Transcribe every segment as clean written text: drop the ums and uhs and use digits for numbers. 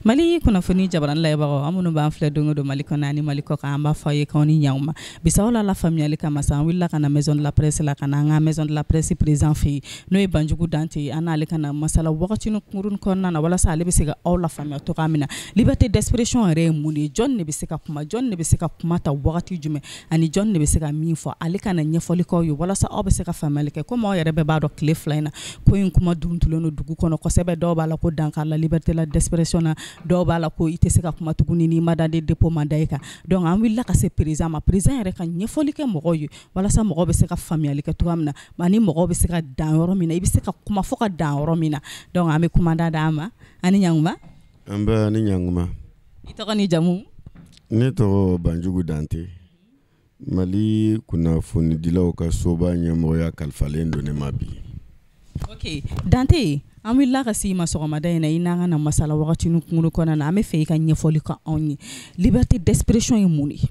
Mali kunnafoni jabarani lajɛbagaw, an minnu b'an filɛ don o don Mali kɔnɔ ani Mali kɔ kan, an b'a fɔ aw ye k'aw ni ɲankuma. Bisa aw la lafaamuyali kama sa, an wulila ka na maison de la presse la, ka na an ka maison de la presse président fɛ yen, n'o ye Banjugu Dante ye. An n'ale ka na masala wagatinin kunkurunnin kɔnɔna na, walasa ale bɛ se ka aw lafaamuya cogoya min na liberté d'expression yɛrɛ ye mun de ye, jɔn de bɛ se ka kuma, jɔn de bɛ se ka kuma ta wagati jumɛn, ani jɔn de bɛ se ka min fɔ. Ale ka na ɲɛfɔli k'aw ye walasa aw bɛ se ka faamuyali kɛ. Komi aw yɛrɛ bɛɛ b'a dɔn, tile fila in na ko in kuma duntulen don dugu kɔnɔ kosɛbɛ. Dɔw b'a la ko dankari la liberté la d'expression na, dɔw b'a la ko i tɛ se ka kuma tuguni n'i ma mandat de dépôt ma da i kan. Donc an wulila ka se président ma, président yɛrɛ ka ɲɛfɔli kɛ mɔgɔw ye walasa mɔgɔw bɛ se ka faamuyali kɛ cogoya min na, ani mɔgɔw bɛ se ka dan yɔrɔ min na, i bɛ se ka kuma fo ka dan yɔrɔ min na. Donc an bɛ kuma da d'an ma. Ani ɲankuma. An bɛ ni ɲankuma. I tɔgɔ ni jamu? Ne tɔgɔ Banjugu Dante. Mali kunnafonidilaw ka soba ɲɛmɔgɔya kalifalen don ne ma bi. Ok Dante, an wulila ka se i ma sɔgɔmada in na, i n'an ka na masala wagatinin kunkurunnin kɔnɔna na. An bɛ fɛ i ka ɲɛfɔli kɛ anw ye, liberté d'expression ye mun de ye?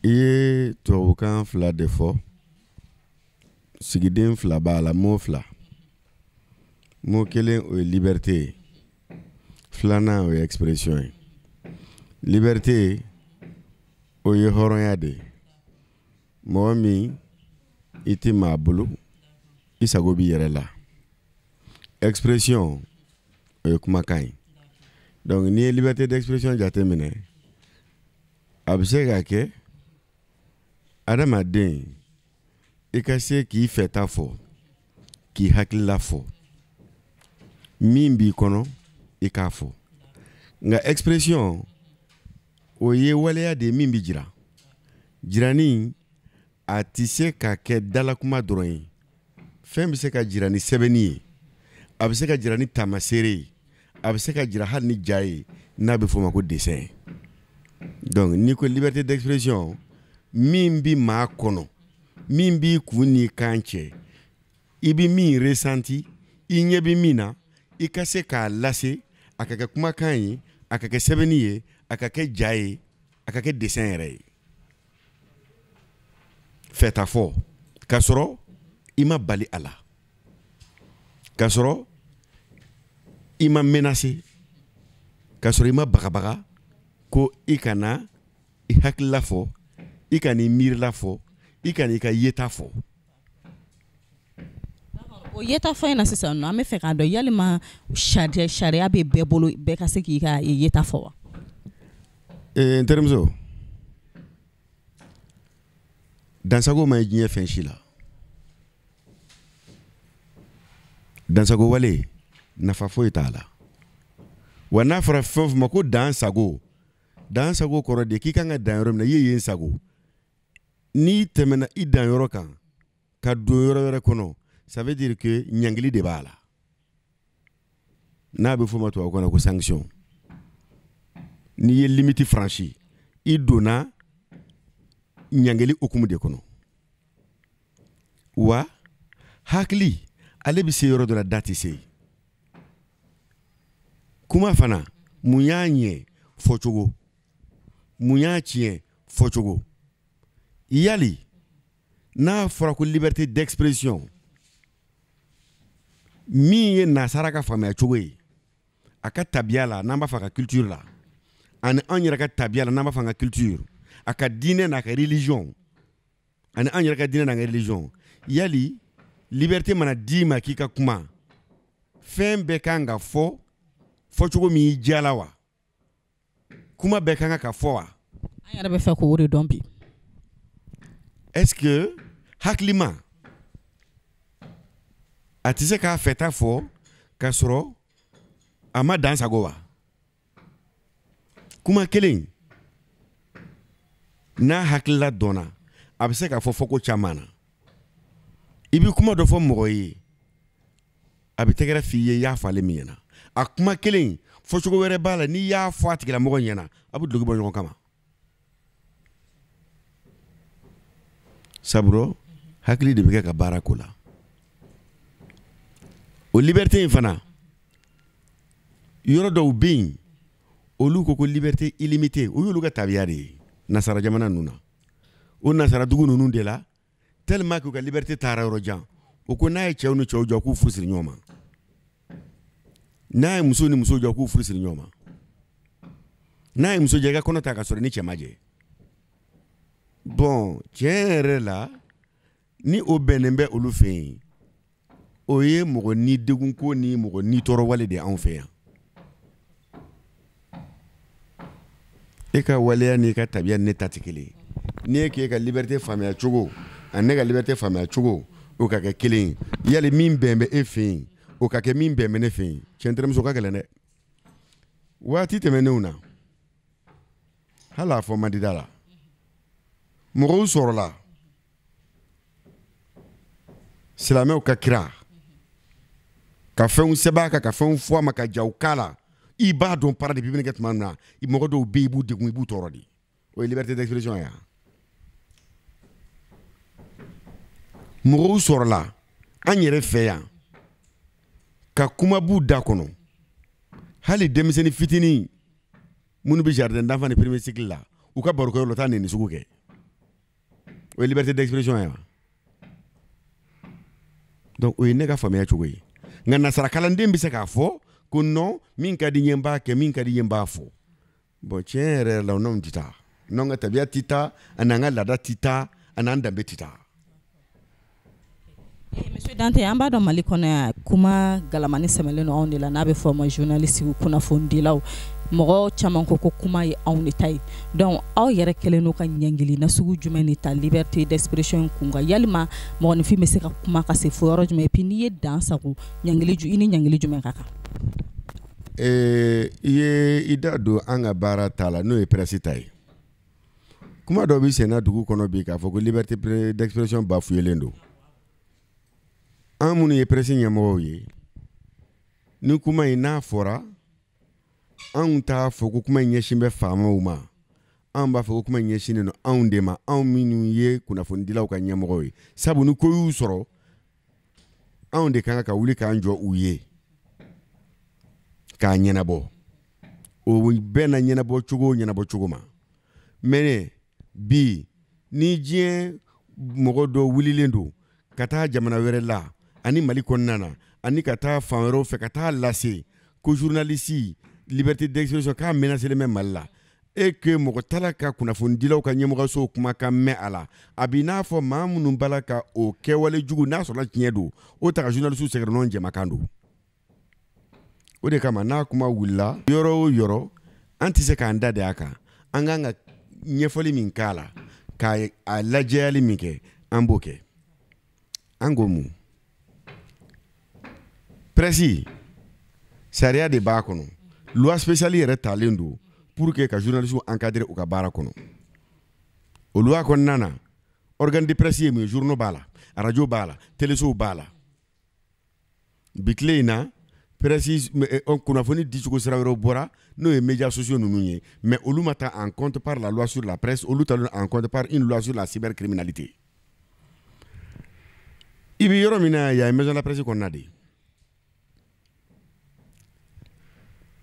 I ye tubabukan fila de fɔ, sigiden fila b'a la, mot fila. Mot kelen o ye liberté ye, filanan o ye expression ye. Liberté o ye hɔrɔnya de ye, mɔgɔ min i tɛ maa bolo, i sago b'i yɛrɛ la. Expression o ye kumakan ye. Donc n'i ye liberté d'expression jateminɛ, a bɛ se ka kɛ adamaden i ka se k'i fɛta fɔ, k'i hakilila fɔ, min b'i kɔnɔ i k'a fɔ. Nka expression o ye waleya de ye min bɛ jira. Jirani a tɛ se ka kɛ dalakuma dɔrɔn ye. Fɛn bɛ se ka jira ni sɛbɛnni ye, a bɛ se ka jira ni taamaseere ye, a bɛ se ka jira hali ni ja ye, n'a bɛ f'o ma ko dessin. Donc n'i ko liberté d'expression, min bɛ maa kɔnɔ, min b'i kun n'i kan cɛ, i bɛ min ressenti, i ɲɛ bɛ min na, i ka se k'a lase, a ka kɛ kumakan ye, a ka kɛ sɛbɛnni ye, a ka kɛ ja ye, a ka kɛ dessin yɛrɛ ye. Fɛta fɔ k'a sɔrɔ i ma bali a la, k'a sɔrɔ i ma menacer, k'a sɔrɔ i ma bagabaga ko i kana i hakilila fɔ, i kana i miirila fɔ, i kana i ka yeta fɔ. O yeta fɔ in na sisan nɔ, an bɛ fɛ k'a dɔn yalima sariya bɛ bɛɛ bolo, bɛɛ ka se k'i ka yeta fɔ wa? N terimuso, dansago ma ye diɲɛ fɛn si la. Dansago wale nafa foyi t'a la. Wa n'a fɔra fɛn o fɛn ma ko dansago, dansago kɔrɔ de k'i kan ka dan yɔrɔ min na, i ye yen sago. N'i tɛmɛna i dan yɔrɔ kan ka don yɔrɔ wɛrɛ kɔnɔ, ça veut dire que ɲangili de b'a la. N'a bɛ f'o ma tubabukan na ko sanction. N'i ye limite franchi, i donna ɲangili hukumu de kɔnɔ. Wa hakili ale bɛ se yɔrɔ dɔ la, da tɛ se. Kuma fana, mun y'a ɲɛ fɔcogo, mun y'a tiɲɛ fɔcogo. Yali n'a fɔra ko liberté d'expression, min ye nasara ka faamuya cogo ye a ka tabiya la, n'an b'a fɔ a ka culture la, ani an yɛrɛ ka tabiya la, n'an b'a fɔ an ka culture, a ka diinɛ n'a ka religion, ani an yɛrɛ ka diinɛ n'an ka religion. Yali liberté mana d'i ma k'i ka kuma, fɛn bɛɛ kan ka fɔ fɔcogo min y'i diya la wa? Kuma bɛɛ kan ka fɔ wa? An yɛrɛ bɛ fɛ k'o de dɔn bi. Est-ce que hakilima a tɛ se k'a fɛta fɔ k'a sɔrɔ a ma dan sago wa? Kuma kelen n'a hakilila dɔnna, a bɛ se k'a fɔ fɔko caman na. I bɛ kuma dɔ fɔ mɔgɔ ye, a bɛ tɛgɛrɛ f'i ye, i y'a fɔ ale min ɲɛna. A kuma kelen fɔcogo wɛrɛ b'a la, n'i y'a fɔ a tigilamɔgɔ ɲɛna, a bɛ duloki bɔ ɲɔgɔn kama. Saburo hakili de bɛ kɛ ka baara ko la. O liberté in fana, yɔrɔ dɔw bɛ yen, olu ko ko liberté illimitée, o y'olu ka tabiya de ye nasara jamana ninnu na. O nasaradugu ninnu de la, tellement que u ka liberté taara yɔrɔ jan, o ko n'a ye cɛw ni cɛw jɔ, k'u furu siri ɲɔgɔn ma, n'a ye muso ni muso jɔ, k'u furu siri ɲɔgɔn ma, n'a ye muso jɛ, i ka kɔnɔ ta ka sɔrɔ ni cɛ ma jɛ. Bon, tiɲɛ yɛrɛ la, ni o bɛnnen bɛ olu fɛ yen, o ye mɔgɔ ni degun ko ni mɔgɔ ni tɔɔrɔ wale de anw fɛ yan. E ka waleya n'i ka tabiya ne ta tɛ kelen ye. N'i e k'e ka liberté faamuya cogo ani ne ka liberté faamuya cogo, o ka kɛ kelen ye. Yali min bɛn bɛ e fɛ yen, o ka kɛ min bɛn bɛ ne fɛ yen. Cɛ terimuso ka gɛlɛn dɛ. Waati tɛmɛnenw na, hali a fɔ man di da la, mɔgɔw sɔrɔla silamɛw ka kira ka fɛnw sɛbɛn a kan, ka fɛnw fɔ a ma, ka jaw k'a la. I b'a dɔn para de bɛ kɛ tuma min na, mɔgɔ dɔw bɛ yen, i b'u degun, i b'u tɔɔrɔ de. O ye liberté d'expression ye. Mɔgɔw sɔrɔla an yɛrɛ fɛ yan ka kuma b'u da kɔnɔ, hali denmisɛnnin fitinin minnu bɛ jardin d'enfants ni premier cycle la, u ka barokɛyɔrɔ la, taa nin sugu kɛ. O ye liberté d'expression ye wa? Donc o ye ne ka faamuya cogo ye. Nka nasarakalanden bɛ se k'a fɔ ko non, min ka di n ye n b'a kɛ, min ka di n ye n b'a fɔ. Bon, tiɲɛ yɛrɛ la, n'anw tɛ taa, n'anw ka tabiya tɛ taa, a n'an ka laada tɛ taa, a n'an danbe tɛ taa. Monsieur Dante, an b'a dɔn Mali kɔnɔ yan, kuma galamani sɛmɛlen don anw de la, n'a bɛ fɔ o ma journaliste, kunnafonidilaw. Mɔgɔ caman ko ko kuma ye anw de ta ye. Donc aw yɛrɛ kɛlen don ka ɲangili nasugu jumɛn de ta liberté d'expression kun kan? Yalima mɔgɔninfin bɛ se ka kuma ka se fo yɔrɔ jumɛn? Et puis n'i ye dan sago, ɲangili i ni ɲangili jumɛn ka kan? I ye i da don an ka baara ta la, n'o ye presse ta ye. Kuma dɔ bɛ senna dugu kɔnɔ bi k'a fɔ ko liberté d'expression bafouélen don. An minnu ye presse ɲɛmɔgɔw ye, ni kuma in n'a fɔra, anw t'a fɔ ko kuma in ɲɛsin bɛ faamaw ma, anw b'a fɔ ko kuma in ɲɛsinnen don anw de ma, anw minnu ye kunnafonidilaw ka ɲɛmɔgɔw ye. Sabu ni ko y'u sɔrɔ, anw de kan ka wuli k'an jɔ u ye k'a ɲɛnabɔ. O bɛɛ na ɲɛnabɔ cogo o ɲɛnabɔ cogo ma. Mais bi ni diɲɛ mɔgɔ dɔ wulilen don ka taa jamana wɛrɛ la ani Mali kɔnɔna na, ani ka taa fan wɛrɛw fɛ ka taa lase ko journaliste liberté d'expression k'a menacelen bɛ Mali la, e que mɔgɔ tala ka kunnafonidilaw ka ɲɛmɔgɔsow kumakan mɛn a la, a b'i n'a fɔ maa minnu b'a la ka o kɛwale jugu, n'a sɔrɔla tiɲɛ don, o ta ka journaliste sɛgɛrɛ n'o jɛmakan don. O de kama n'a kuma wulila yɔrɔ o yɔrɔ, an tɛ se k'an da de a kan. An kan ka ɲɛfɔli min k'a la, k'a lajɛyali min kɛ, an b'o kɛ. An ko mun? Presse sariya de b'a kɔnɔ. Loi spéciale yɛrɛ talen don pour que ka journaliste encadrer u ka baara kɔnɔ. O loi kɔnɔna na, organe de presse ye mun ye? Journaux b'a la, radio b'a la, télésow b'a la. Bi tile in na, presse kunnafoni dicogo sira wɛrɛw bɔra, n'o ye médias sociaux ninnu ye, mais olu ma ta en compte par la loi sur la presse, olu talen en compte par une loi sur la cybercriminalité. I bɛ yɔrɔ min na yan, maison de la presse kɔnɔna de.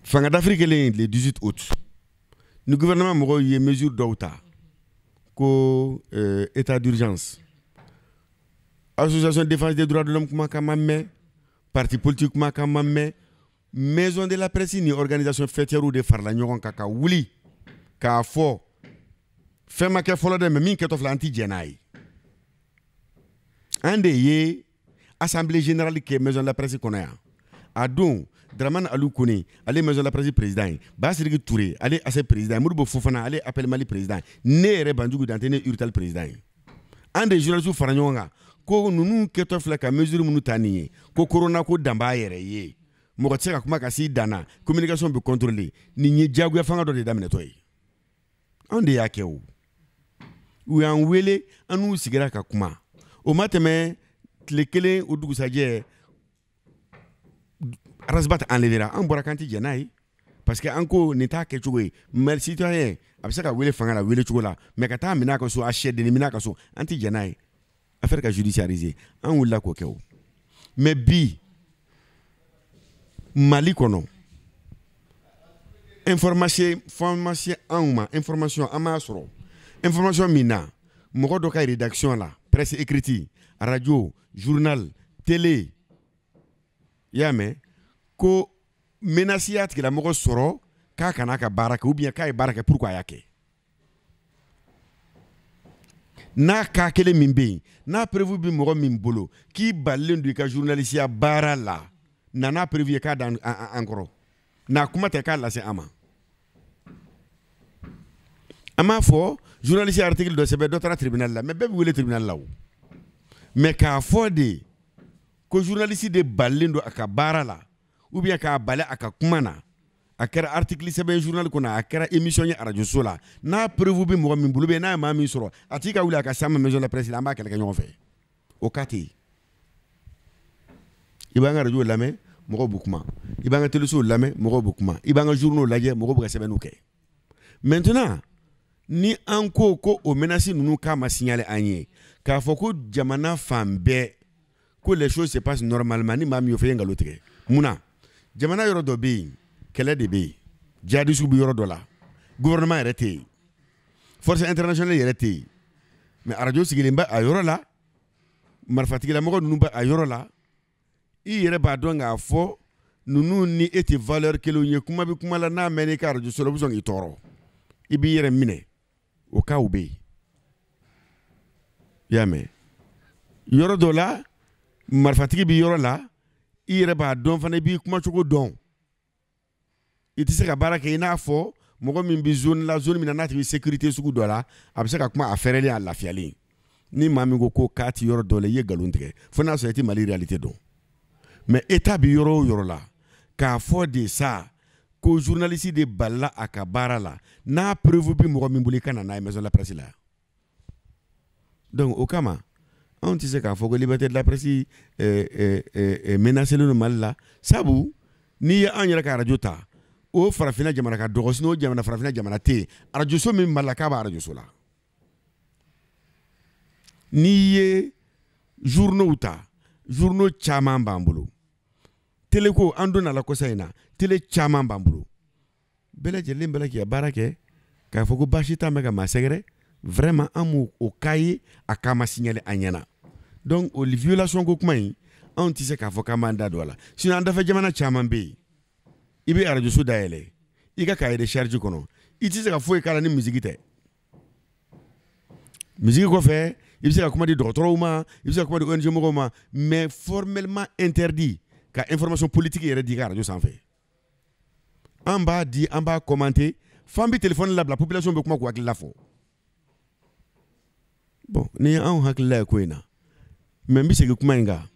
Fanga dafiri kɛlen le 18 août, ni gouvernement mɔgɔw ye mesure dɔw ta ko état d'urgence, association défense des droits de l'homme kumakan ma mɛn, parti politique kumakan ma mɛn, maison de la presse ni organisation faîtière de farala ɲɔgɔn kan ka wuli k'a fɔ fɛn ma kɛ fɔlɔ dɛ, mais min kɛtɔ filɛ, an ti jɛn n'a ye. An de ye assemblée générale kɛ maison de la presse kɔnɔ yan. A don Dramane Alou Kone, ale maison de la presse président ye, Basiriki Touré, ale ACE président ye, Modibo Fofana, ale Appel Mali président ye, ne yɛrɛ Banjugu Dante, ne URTAL président ye. An de journaliste fara ɲɔgɔn kan ko ninnu kɛtɔ filɛ ka mesure minnu ta nin ye, ko corona ko dan b'a yɛrɛ ye, mɔgɔ tɛ se ka kuma ka s'i dan na, communication bɛ contrôler, nin ye diyagoya fanga dɔ de daminɛtɔ ye. Anw de y'a kɛ o. U y'an wele, an n'u sigira ka kuma. O ma tɛmɛ tile kelen, o dugusajɛ Rasbat enlevera. An bɔra k'an tɛ jɛn n'a ye, parce que an ko nin t'a kɛcogo ye. Mais citoyen a bɛ se ka wele fanga la wele cogo la, mais ka taa minɛ a ka so, a sɛdennin minɛ a ka so, an tɛ jɛn n'a ye. Affaire ka judiciariser, an wulila k'o kɛ o. Mais bi Mali kɔnɔ, information anw ma, information an m'a sɔrɔ, information min na mɔgɔ dɔ ka rédaction la, presse écrite, radio, journal, télé, i y'a mɛn, ko menace y'a tigilamɔgɔ sɔrɔ k'a kana ka baara kɛ ou bien k'a ye baara kɛ, pourquoi a y'a kɛ? N'a cas kelen min bɛ yen, n'a preuve bɛ mɔgɔ min bolo k'i balilen don i ka journaliste baara la, na n'a preuve ye k'a da an kɔrɔ, n'a kuma tɛ k'a lase an ma. An m'a fɔ journaliste article dɔ sɛbɛn, dɔ taara tribunal la, mais bɛɛ bɛ wele tribunal la o. Mais k'a fɔ de ko journaliste de balilen don a ka baara la ou bien k'a bali a ka kuma na, a kɛra article sɛbɛn journal kɔnɔ, a kɛra émission ye radio so la, n'a preuve bɛ mɔgɔ min bolo, bɛ n'a ye maa min sɔrɔ, a tigi ka wuli a ka s'an ma maison de la presse la, an b'a kɛlɛ kɛ ɲɔgɔn fɛ. O cas tɛ yen. I b'an ka radio lamɛn, mɔgɔw bɛ kuma. I b'an ka télésow lamɛn, mɔgɔw bɛ kuma. I b'an ka journaux lajɛ, mɔgɔw bɛ ka sɛbɛnniw kɛ. Maintenant, ni an ko ko o menace ninnu k'a ma signaler an ye, k'a fɔ ko jamana fan bɛɛ ko les choses se passent normalement, ni maa min y'o fɔ, i ye nkalon tigɛ. Mun na? Jamana yɔrɔ dɔ bɛ yen, kɛlɛ de bɛ yen, djihadistes bɛ yɔrɔ dɔ la, gouvernement yɛrɛ tɛ yen, force internationale yɛrɛ tɛ yen, mais arajo sigilen bɛ a yɔrɔ la, marifatigilamɔgɔ ninnu bɛ a yɔrɔ la. I yɛrɛ b'a dɔn k'a fɔ ninnu ni e tɛ valeur kelenw ye. Kuma bɛ kuma la, n'a mɛnna i ka arajo so la, u bɛ sɔn k'i tɔɔrɔ, i b'i yɛrɛ minɛ. O cas bɛ yen, i y'a mɛn. Yɔrɔ dɔ la, marifatigi bɛ yɔrɔ la, i yɛrɛ b'a dɔn fana, i b'i kumacogo dɔn, i tɛ se ka baara kɛ i n'a fɔ mɔgɔ min bɛ zone la, zone min na n'a tigi bɛ sécurité sugu dɔ la, a bɛ se ka kuma a fɛrɛlen, a lafiyalen. Ni maa min ko ko k'a ti yɔrɔ dɔ la, i ye nkalon tigɛ, fo n'a sɔrɔ i tɛ Mali réalité dɔn. Mais état bɛ yɔrɔ o yɔrɔ la, k'a fɔ de sa ko journaliste de balila a ka baara la, n'a preuve bɛ mɔgɔ min bolo, i ka na n'a ye maison de la presse la. Donc o kama, anw tɛ se k'a fɔ ko liberté de la presse menacé don Mali la. Sabu n'i ye an yɛrɛ ka arajo ta, o farafinna jamana ka dɔgɔ, sinon o jamana, farafinna jamana tɛ yen arajoso min Mali la k'a b'a arajoso la. N'i ye journaux ta, journaux caman b'an bolo. Télé ko, an donna la kɔsa in na, télé caman b'an bolo. Bɛɛ lajɛlen bɛ k'i ka baara kɛ, k'a fɔ ko baasi t'an bɛ ka maa sɛgɛrɛ, vraiment an m'o o cas ye, a k'a ma signaler an ɲɛna. Donc o violation ko kuma in, anw tɛ se k'a fɔ k'an b'an da don a la. Sinon an dafɛ jamana caman bɛ yen, i bɛ arajoso dayɛlɛ, i ka cahier de charge kɔnɔ, i tɛ se ka foyi k'a la ni musique tɛ. Musique kɔfɛ, i bɛ se ka kuma di dɔgɔtɔrɔw ma, i bɛ se ka kuma di ONG mɔgɔw ma, mais formellement interdit ka information politique yɛrɛ di i ka arajo sanfɛ. An b'a di, an b'a commenter, f'an bɛ téléphone labila, population bɛ kuma k'u hakilila fɔ. Bon, ni anw hakilila ye ko in na, mais n bɛ segin kuma in kan: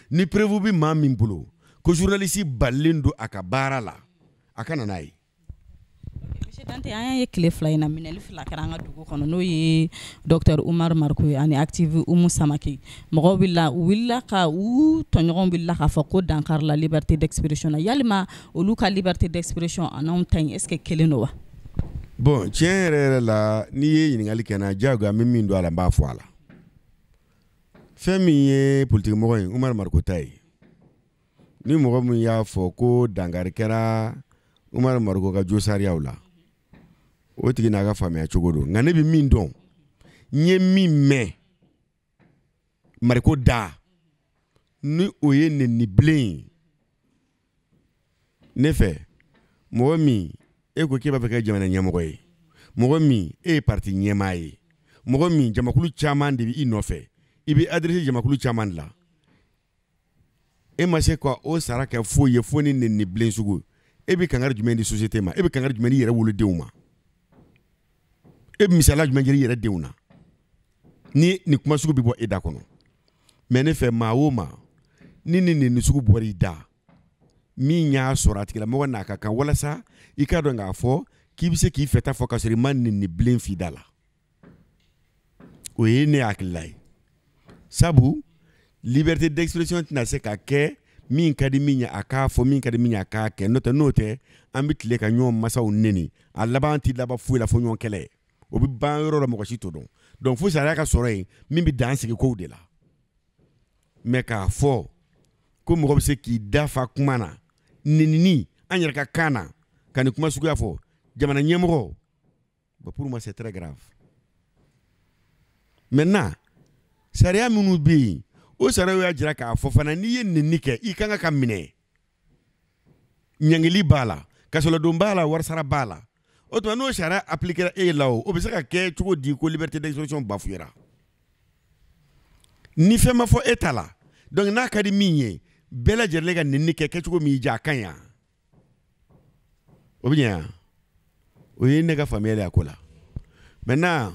ni preuve bɛ maa min bolo ko journaliste balilen don a ka baara la, a ka na n'a ye. Monsieur Dante, an y'a ye tile 2 in na, minɛli fila kɛra an ka dugu kɔnɔ, n'o ye docteur Umar Mariko ye ani activiste Umu Samake. Mɔgɔw wulila, u wulila ka u tɔɲɔgɔnw wulila k'a fɔ ko dankari la liberté d'expression na. Yalima olu ka liberté d'expression a n'anw ta in, est ce que kelen don wa? Bon, tiɲɛ yɛrɛ yɛrɛ la, n'i ye ɲininkali kɛ n na, diyagoya n bɛ min don a la, n b'a fɔ a la. Fɛn min ye politique mɔgɔ in Umar Mariko ta ye, ni mɔgɔ min y'a fɔ ko dankari kɛra Umar Mariko ka josariyaw la, o tigi n'a ka faamuya cogo don. Nka ne bɛ min dɔn, n ye min mɛn Mariko da, ni o ye nɛnibilen ye ne fɛ. Mɔgɔ min e ko k'e b'a fɛ ka kɛ jamana ɲɛmɔgɔ ye, mɔgɔ min e ye parti ɲɛmaa ye, mɔgɔ min jamakulu caman de bɛ i nɔfɛ, i bɛ adressé jamakulu caman de la, e ma se ka o sara kɛ foyi ye fo ni nɛnibilen sugu. E bɛ kangari jumɛn di société ma? E bɛ kangari jumɛn di i yɛrɛ wolodenw ma? E bɛ misaliya jumɛn jira i yɛrɛ denw na ni nin kuma sugu bɛ bɔ e da kɔnɔ? Mais ne fɛ, maa o maa ni nin nɛni sugu bɔra i da, min y'a sɔrɔ a tigilamɔgɔ n'a ka kan, walasa i k'a dɔn k'a fɔ k'i bɛ se k'i fɛta fɔ k'a sɔrɔ i ma nɛnibilen f'i da la, o ye ne hakilila ye. Sabu liberté d'expression tɛna se ka kɛ min ka di min ye a k'a fɔ, min ka di min ye a k'a kɛ. N'o tɛ, n'o tɛ, an bɛ tile ka ɲɔgɔn masaw neni, a laban tɛ laban foyi la fo ɲɔgɔn kɛlɛ. O bɛ ban yɔrɔ la, mɔgɔ si t'o dɔn. Donc fo sariya ka sɔrɔ yen min bɛ dan sigi kow de la. Mais k'a fɔ ko mɔgɔ bɛ se k'i da fa kuma na, nenini an yɛrɛ ka kan na, ka nin kuma suguya fɔ jamana ɲɛmɔgɔ, bon, pour moi c'est très grave. Maintenant, sariya minnu bɛ yen, o sariyaw y'a jira k'a fɔ fana, n'i ye nɛni kɛ, i kan ka minɛ, ɲangili b'a la, kasoladon b'a la, warisara b'a la. O tuma, n'o sariya appliquera e la, o bɛ se ka kɛ cogo di ko liberté d'expression bafouera ni fɛn ma fɔ e ta la? Donc n'a ka di min ye, bɛɛ lajɛlen ka nɛni kɛ kɛcogo min y'i diya, a ka ɲi, o bɛ ɲɛ. O ye ne ka faamuyali a ko la. Maintenant,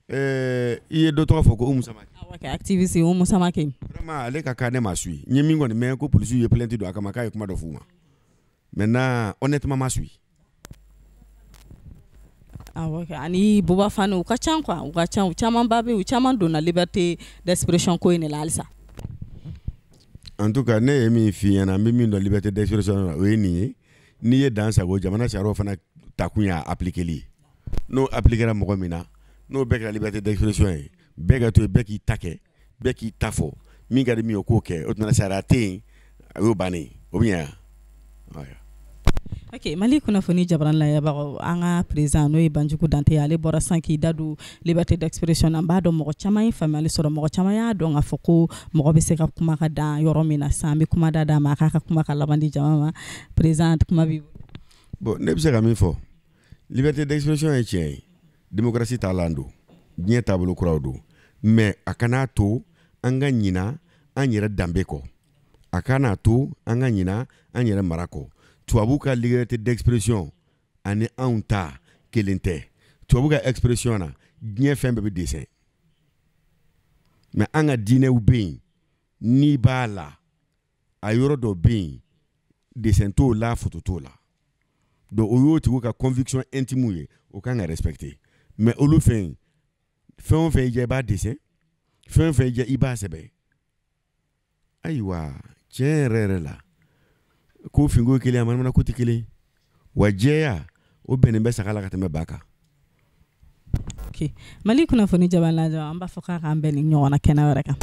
i ye dɔ tɔgɔ fɔ ko Oumou Samake. Awɔ, kɛ activiste Oumou Samake. Vraiment, ale ka cas, ne ma suit. N ye min kɔni mɛn, ko polisiw ye plainte don a kama, k'a ye kuma dɔ f'u ma. Maintenant, honnêtement, ma suit. Awɔ, ani Buba Fane, u ka ca quoi, u ka ca, u camanba bɛ yen, u caman donna liberté d'expression ko in de la halisa. En tout cas, ne ye min f'i ɲɛna, n bɛ min dɔn liberté d'expression na, o ye nin ye: n'i ye dan sago, jamana sariyaw fana takun y'a appliquer ye. N'o appliquera mɔgɔ min na, n'o bɛɛ kɛra liberté d'expression ye, bɛɛ ka to yen, bɛɛ k'i ta kɛ, bɛɛ k'i ta fɔ, min ka di min ye, o k'o kɛ. O tuma, sariya tɛ yen, a y'o bannen, o bɛ ɲɛ wa? Ok, Mali kunnafoni jabaran layɛbagaw, an ka président, n'o ye Banjugu Dante ye, ale bɔra sisan k'i da don liberté d'expression na. N b'a dɔn mɔgɔ caman ye faamuyali sɔrɔ, mɔgɔ caman y'a dɔn k'a fɔ ko mɔgɔ bɛ se ka kuma ka dan yɔrɔ min na. Sisan, an bɛ kuma da d'a ma, a k'a ka kuma ka laban di jama ma. Président, kuma b'i bolo. Bon, ne bɛ se ka min fɔ, liberté d'expression ye tiɲɛ ye, démocratie taalan don, diɲɛ taabolo kuraw don, mais a kan'a to an ka ɲina an yɛrɛ danbe kɔ, a kan'a to an ka ɲina an yɛrɛ mara kɔ. Tubabu ka liberté d'expression ani anw ta kelen tɛ. Tubabu ka expression na, diɲɛ fɛn bɛɛ bɛ dessin, mais an ka diinɛw bɛ yen, n'i b'a la, a yɔrɔ dɔ bɛ yen, dessin t'o la, photo t'o la. Donc o y'o tigiw ka conviction intime ye, o kan ka respecter. Mais olu fɛ yen, fɛn o fɛn y'i diya, i b'a dessin, fɛn o fɛn y'i diya, i b'a sɛbɛn. Ayiwa, tiɲɛ yɛrɛ yɛrɛ la, ko finko ye kelen, a manamana ko tɛ kelen wa. Jɛya, o bɛnnen bɛ saga la ka tɛmɛ ba kan. Ok, Mali kunnafoni jabaran lajɛ, an b'a fɔ k'a k'an bɛn ni ɲɔgɔnna kɛnɛ wɛrɛ kan.